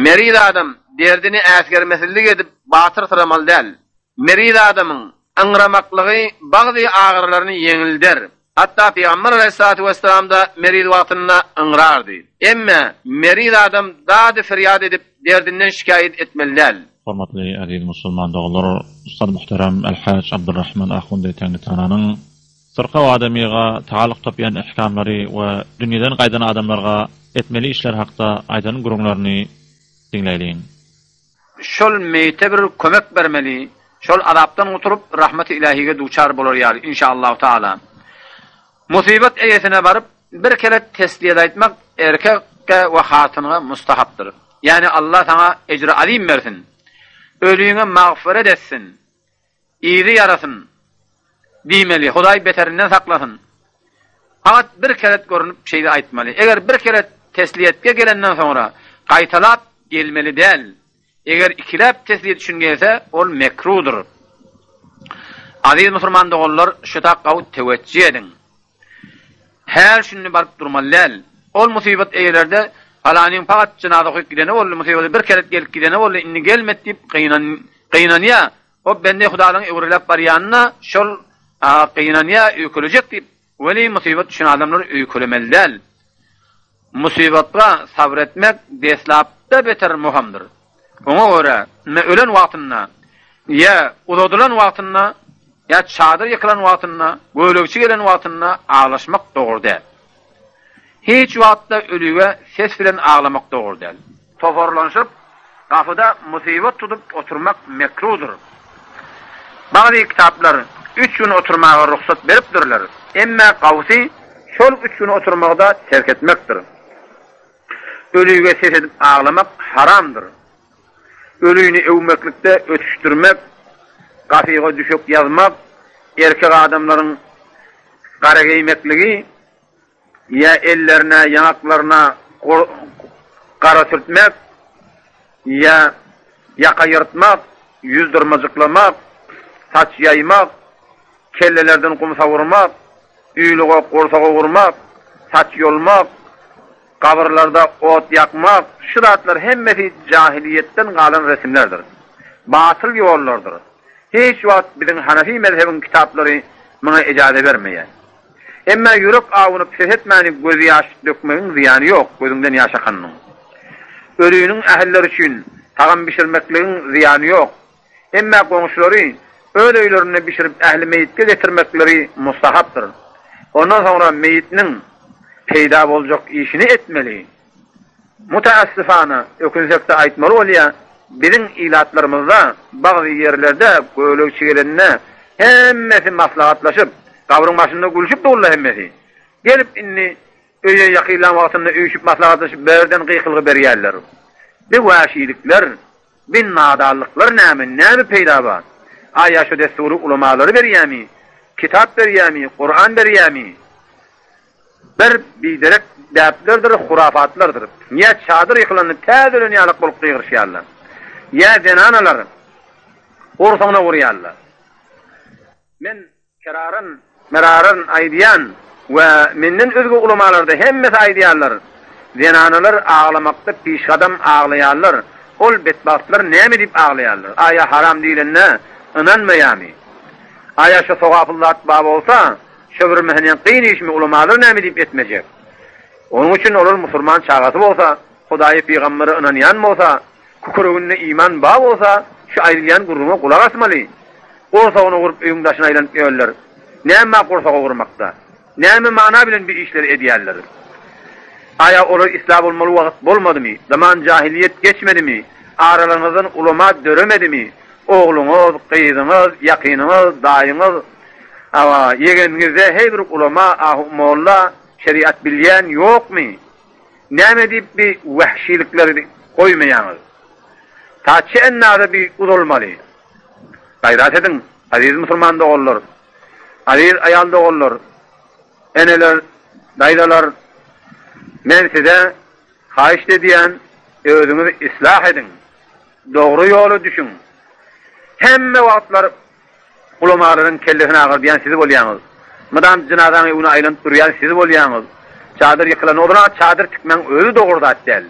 Meriz adam derdini äsgermesizlik edip batyrsyramaly däl. Meriz adamyň yňramaklygy bagzy agyrylaryny ýeňilder. Hatda Pygamber aleýhissalatu wessalam-da meriz wagtynda yňrardy. Emme meriz adam dady-ferýat edip derdinden şikaýat etmeli däl. Hormatly aziz musulman doganlar, Ustad muhterem El-Haj Abdurrahman Ahundi Teňňitananyň syrkaw adamyga tagalyk topýan ehkamlary we dünýeden gaýdan adamlarga etmeli işler hakda aýdan gürrüňlerini diňläýliň. Şol meýite bir kömek bermeli, şol azapdan gutulyp rahmeti ilähige duçar bolar ýaly inşaallahu taala. Musybat eýesine baryp bir kere tesliýet aýtmak erkekge we hatynga mustahapdyr. Ýagny Allah saňa ejri azym bersin. Öliňe magfyret etsin. Yzy ýarasyn diýmeli, Hudaý beterinden saklasyn. Fakat bir keret görnüp şeýle aýtmaly. Eger bir keret tesliýetge gelenden soňra gaýtalap gelmeli däl. Eger ikiläp tesliýet üçin gelse, ol mekrudyr. Aziz musulman doganlar, şu tak gawy tewejjih ediň. Häl şindi baryp durmaly däl. Ol musybat eýelerde palanyň pagat jynaza okyp gideni boldy, musybata bir keret gelip gideni boldy, indi gelmedi diýip gynanýa. O bende hudalyň öwrüläp barýanyna şol gynanýa, öýkelejek diýip, weli musybat düşen adamlar öýkelemeli däl. Musybatga sabyr etmek deslapda beter muhamdyr. Oňa görä, indi ölen wagtynda, ýa uzadylan wagtynda, ýa çadyr ýykylan wagtynda, gölegçi gelen wagtynda aglaşmak dogry däl. Hiç wagtda ölüge ses bilen aglamak dogry däl. Toparlanyşyp, gapyda musybat tutup oturmak mekrudyr. Bagzy kitaplar üç gün oturmaga rugsat beripdirler. Emme gawsy şol üç gün oturmagy-da terk etmekdir. Ölüge ses edip aglamak haramdyr. Ölüni öwmeklikde ötüşdirmek, gapyga düşek ýazmak, erkek adamlaryň gara geýmekligi, ýa ellerine, ýaňaklaryna gara sürtmek, ýa ýaka ýyrtmak, ýüz dyrmajyklamak, saç ýaýmak, kellelerden gum sowurmak, uýluga, gursaga urmak, saç ýolmak, gabyrlarda ot ýakmak, şu zatlar hemmesi jahylyýetden galan resimlerdir. Batyl ýollardyr. Hiç wagt biziň Hanefi mezhebiň kitaplary muňa ejaze bermeýär. Emma ýürek awunyp ses etmäni gözýaş dökmegiň zyýany ýok, gözüňden ýaş akanynyň. Ölüniň ähilleri üçin tagam bişirmekligiň zyýany ýok. Emma goňşulary öz öýlerinde bişirip ähli meýitge getirmekleri mustahapdyr. Ondan soňra meýitniň peýda boljak işini etmeli. Mutaassifana, ökünsekde aýtmaly bolýa, biziň ilatlarymyzda bagzy ýerlerde gölegçi gelende hemmesi maslahatlaşyp, gabryň başynda gülşüp durlar hemmesi. Gelip indi öýe ýakynlan wagtynda üýşüp maslahatlaşyp birden gykylygy berýärler. Bi wäşilikler, bi nadanlyklar näme, näme peýda bar? Aýa şu dessury ulamalary berýämi, kitap berýämi, Kuran berýämi? Bir biderek däplerdir, hurafatlardyr. Ýa çadyr ýykylanda täze ölen ýalak bolup gygyryşýarlar. Ýa zenanalar gursagyna urýarlar. Men keraran, meraran aýdýan we menden özge ulamalarda hemmesi aýdýarlar, zenanalar aglamakda pişgadam aglaýarlar, ol betbagtlar näme diýip aglaýarlar? Aýa haram diýlende ynanmaýarmy? Aýa şo sogaply zat bar bolsa, Şo bir mähnet kyn işmi ulamalar näme diýip etmejek? Onuň üçin olar musulman çagasy bolsa, Hudaýa pygambere ynanýan bolsa, kükreginde iman bar bolsa, şu aýdylýan gürrüňe gulak asmaly. Gursagyna urup öýüň daşyna aýlanyp ýörler. Näme bar gursaga urmakda? Näme mana bilen bi işleri edýärler? Aýa olar islah bolmaly wagt bolmadymy? Zaman jahiliýet geçmedimi? Aralaryňyzdan ulama döremedimi? Ogluňyz, gyzyňyz, ýakynyňyz, daýyňyz, Hawa, ýegeniňizde heý bir ulama, ahu molla, şeriat bilýän ýokmy? Näme diýip bi wähşilikleri goýmaýaňyz? Ta çe endaza bi uzalmaly? Gaýrat ediň, aziz musulman doganlar, aziz aýal doganlar, eneler, daýzalar, men size haýyşt edýän, özüňizi islah ediň, dogry ýola düşüň. Hemme wagtlar Ulamalaryň kellesini agardýan siz bolýaňyz. Mydam jynazaň öňüne aýlanyp durýan siz bolýaňyz. Çadyr ýykylanda ozal-a çadyr tikmäň özi dogry zat däl.